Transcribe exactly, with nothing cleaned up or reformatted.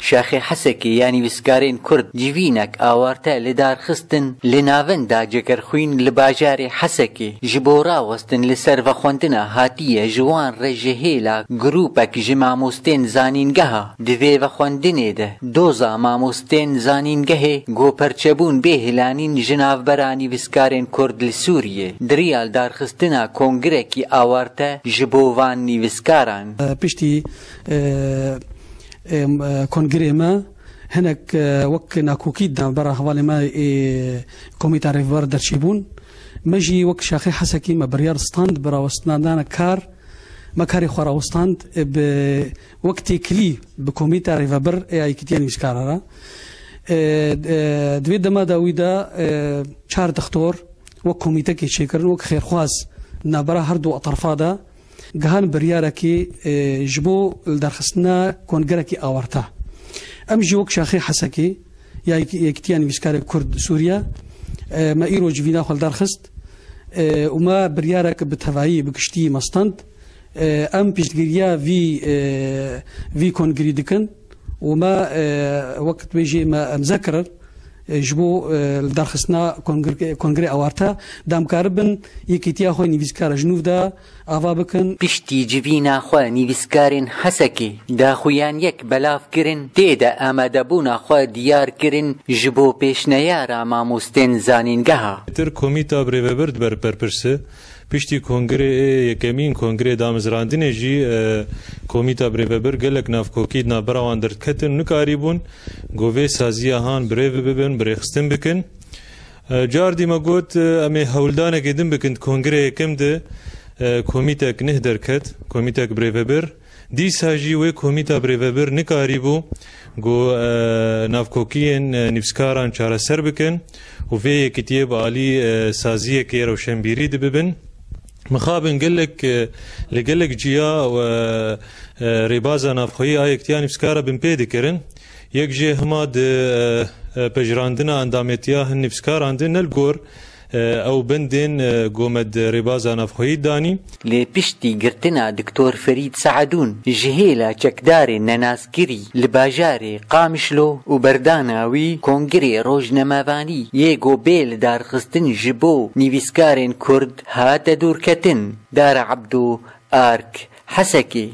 Şaxê Hesekê ya nivîskarên Kurd civînek awarte li dar xistin li navenda Cegerxwîn li bajarê Hesekê ji bo rawestin li ser vexwendina hatiye ji wan re ji hêla grûpek ji mamostên zanîngeha. Di vê vexwendinê de doza mamostên zanîngehê ku perçebûn bê hilanîn ji navbera nivîskarên Kurd li Sûriyê, di riya li darxistina kongrekî awarte ji bo van nivîskaran. Piştî, e, e, e, kongrê me hinek, e, wek nakokî di navbera hevalê me ê Komîta Rêveber derçîbûn. Me jî wek Şaxê Hesekî me biryar stand bi rawestnadana kar, me karê xwe rawestand, e, bi wek têkilî bi Komîta Rêveber ê Yekîtiya Nivîskara re. E, e, di vê dema dawî de, e, çar dixtor wek komîtekê çêkirin, wek xêrxwaz di navbera her du etrafa de gihan biryarekî, e, ji bo li derxistina kongrekî awarte. Em jî wek Şaxê Hesekê ya Yek-, Yekîtiya Nivîskarê Kurd Sûriye, e, me îro civîna xwe li dar xist, e, û me biryarek bi tevayî, bi giştî me stand. E, em piştgiriya vî, e, vî kongrî dikin û me, e, wek dibêjê me emze kirin, e, ji bo, e, li darxistina kongre-, kongrê awarte, da em karibin yekîtiya xwe nivîskara ji nû de ava bikin. Piştî civîna xwe nivîskarên Hesekê daxuyaniyek belav kirin, tê de amadebûna xwe diyar kirin ji bo pêşneyara mamostên zanîngeha. Tir Komîta Birêvebir diber berpirse. Piştî kongrê ê yekemîn, kongrê damezrandinê jî, e, Komîta Birêvebir gelek navkokî di navbera wan derketin, nikarîbûn ku vê saziya han birêve bibin, birêxistin bikin. E, cardî me got, e, em ê hewldanekê din bikin. Di kongrê yekem de, e, komîtek neh derket, komîtek birêvebir. Dîsa jî wê komîta birêvebir nikarîbû ku, e, navkokiyên, e, nivîskaran çareser bikin û vê yekîtiyê bi alî, e, saziyekê rewşenbîrî dibibin. Mixabin gelek, e, li gelek ciya û, e, e, rêbaza navxweyî a yekîtiya nivîskara binpê dikirin. Yek jê hima di, e, e, pejirandina endametiya hin nivîskaran di ne li gor, e, ew bendên, e, ku me di rêbaza navxweyî danî. Lê piştî girtina Doktor Ferîd Saedûn ji hêla çekdarên nenaskirî li bajarê Qamişlo û berdana wî kongrê rojnamevanî yê ku bê lidarxistin ji bo nivîskarên Kurd hate dûrketin. Dara Ebdo, Ark, Hesekê.